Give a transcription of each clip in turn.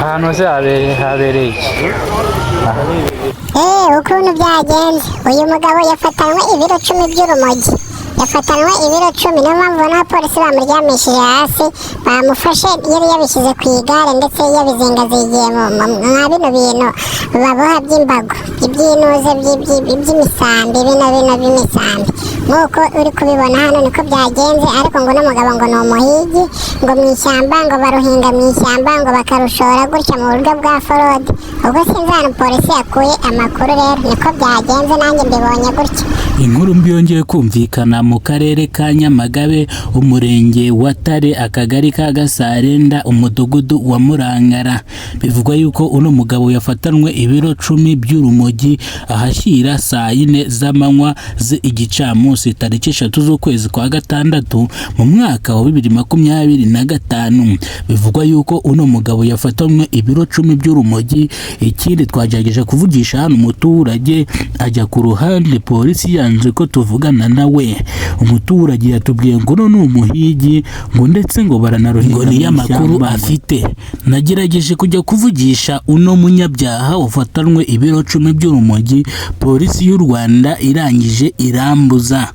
Ahantu hose habereye iki? Ukuntu byagenze, uyu mugabo yafatanywe ibiro 10 by'urumogi, yafatanywe ibiro 10. Niyo mpamvu ubona abapolisi bamuryamishije hasi, bamufashe yari yabishyize ku igare, ndetse yabizingazingiye mwa bino bintu baboha by'imbago, iby'inuze by'imisambi, bino by'imisambi, nk'uko uri kubibona hano niko byagenze. Ariko ngo uno mugabo ngo ni umuhigi, ngo mu ishyamba, ngo baruhinga mu ishyamba, ngo bakarushora gutya mu buryo bwa forode. Ubwo sinzi ahantu polisi yakuye amakuru. Rero niko byagenze, nanjye mbibonye gutya. Inkuru mbi yongeye kumvikana mu karere ka Nyamagabe, umurenge wa Tare, akagari ka Gasarenda, umudugudu wa Murangara. Bivugwa yuko uno mugabo yafatanwe ibiro 10 by'urumogi ahashyira saa 4 z'amanywa z'igicamunsi, tariki 3 z'ukwezi kwa gatandatu mu mwaka wa 2025. Bivugwa yuko uno mugabo yafatanwe ibiro 10 by'urumogi. Ikindi, twagerageje kuvugisha hano umuturage, ajya ku ruhande, polisi yanze ko tuvugana nawe. Umuturage yatubwiye ngo uno ni umuhigi, ngo ndetse ngo baranaruhinga, ngo niyo amakuru afite. Nagerageje kujya kuvugisha uno munyabyaha wafatanwe ibiro 10 by'urumogi, polisi y'u Rwanda irangije irambuza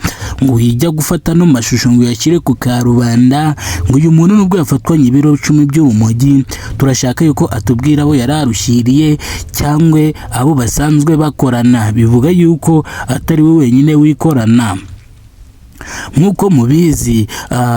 ngo ijya gufata no mashusho ngo uyashyire ku karubanda, ngo uyu muntu nubwo yafatwanye ibiro 10 by'urumogi, turashaka yuko atubwira abo yari arushyiriye cyangwa abo basanzwe bakorana. Bivuga yuko atari we wenyine wikorana. Nk'uko mubizi,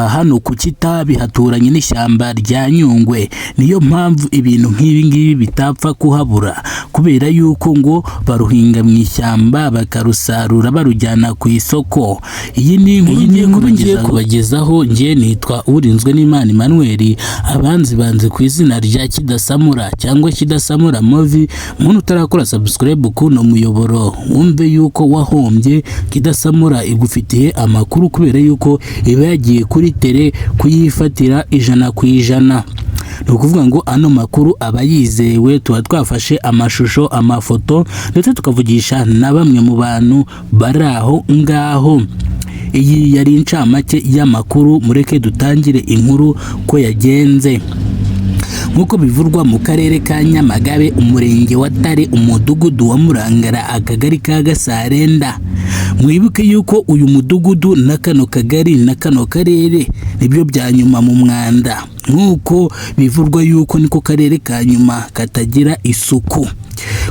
hano ku Kitabi haturanye n'ishyamba rya Nyungwe, niyo mpamvu ibintu nk'ibi ngibi bitapfa kuhabura, kubera yuko ngo baruhinga mu ishyamba bakarusarura barujyana ku isoko. Iyi ni inkuru ngiye kubagezaho. Ngiye nitwa Urinzwe n'Imana Emmanuel, abanzi banze ku izina rya Kidasamura cyangwa Kidasamura Movie. Muntu utarakora subscribe kuno muyoboro, wumve yuko wahombye. Kidasamura igufitiye amakuru kubera yuko iba yagiye kuri terrain kuyifatira 100%. Ni ukuvuga ngo ano makuru aba yizewe, tuba twafashe amashusho, amafoto, ndetse tukavugisha na bamwe mu bantu bari aho ngaho. Iyi yari incamake y'amakuru, mureke dutangire inkuru ko yagenze. Nk'uko bivurwa, mu karere ka Nyamagabe, umurenge wa Tare, umudugudu wa Murangara, akagari ka Gasarenda. Mwibuke yuko uyu mudugudu na kano kagari na kano karere nibyo bya nyuma mu mwanda, nk'uko bivurwa yuko niko karere ka nyuma katagira isuku.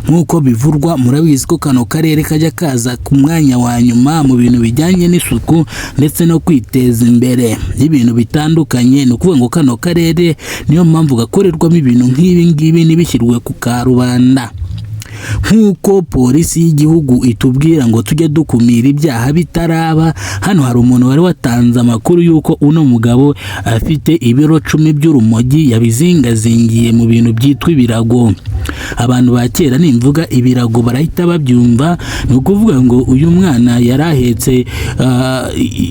Nk'uko bivurwa, murabizi ko kano karere kajya kaza ku mwanya wa nyuma mu bintu bijyanye n'isuku ndetse no kwiteza imbere n'ibintu bitandukanye. Ni ukuvuga ngo kano karere niyo mpamvu gakorerwamo ibintu nk'ibi ngibi ntibishyirwe ku karubanda. Nk'uko polisi y'igihugu itubwira ngo tujye dukumira ibyaha bitaraba, hano hari umuntu wari watanze amakuru y'uko uno mugabo afite ibiro 10 by'urumogi yabizingazingiye mu bintu byitwa ibirago. Abantu ba kera nimvuga ibirago barahita babyumva. Ni ukuvuga ngo uyu mwana yari ahetse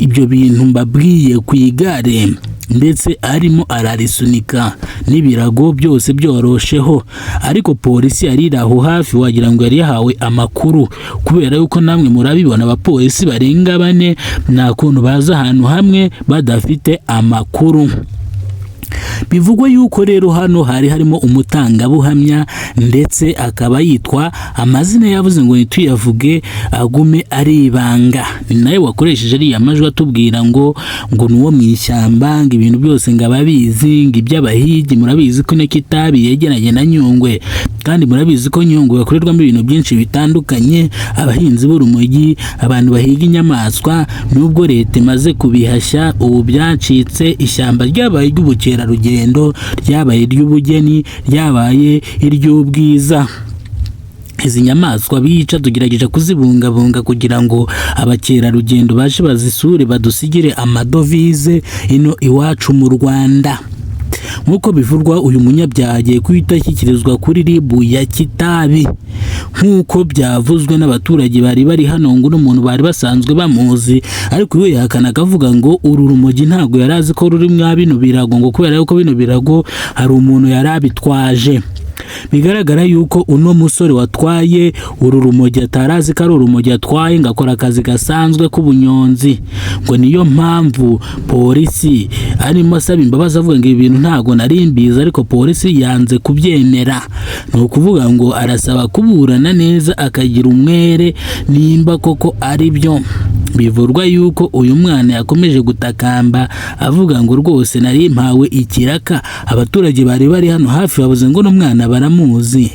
ibyo bintu mbabwiye ku igare, ndetse arimo ararisunika n'ibirago byose byorosheho. Ariko polisi yari iri aho hafi, wagira ngo yari yahawe amakuru, kubera yuko namwe murabibona, abapolisi barenga bane nta kuntu baza ahantu hamwe badafite amakuru. Bivugwa yuko rero hano hari harimo umutangabuhamya, ndetse akaba yitwa amazina yavuze ngo ntituyavuge, agume ari ibanga. Ni nawe wakoresheje ariya majwi atubwira ngo ni uwo mu ishyamba, ngo ibintu byose ngo ababizi, ngo iby'abahigi. Murabizi ko Kitabi yegeranye na Nyungwe, kandi murabizi ko Nyungwe hakorerwamo ibintu byinshi bitandukanye, abahinzi b'urumogi, abantu bahiga inyamaswa. Nubwo leta imaze kubihashya, ubu byacitse, ishyamba ryabaye iry'ubukerarugendo, ryabaye iry'ubugeni, ryabaye iry'ubwiza. Izi nyamaswa bica tugerageje kuzibungabunga kugira ngo abakerarugendo baje bazisure, badusigire amadovize ino iwacu mu Rwanda. Nk'uko bivurwa, uyu munyabyaha agiye guhita ashyikirizwa kuri RIB ya Kitabi. Nk'uko byavuzwe n'abaturage bari bari hano, ngo n'umuntu bari basanzwe bamuzi, ariko we yahakana akavuga ngo uru rumogi ntabwo yari azi ko ruri mwa bino birago, ngo kubera yuko bino birago hari umuntu yari abitwaje. Bigaragara yuko uno musore watwaye uru rumogi atarazi ko ari urumogi atwaye, ngo akora akazi gasanzwe k'ubunyonzi. Ngo niyo mpamvu polisi arimo asaba imbabazi, avuga ngo ibi bintu ntago nari mbizi, ariko polisi yanze kubyemera. Ni ukuvuga ngo arasaba kuburana neza akagira umwere nimba koko ari byo. Bivurwa yuko uyu mwana yakomeje gutakamba avuga ngo rwose nari mpawe ikiraka. Abaturage bari bari hano hafi bavuze ngo uno mwana baramuzi.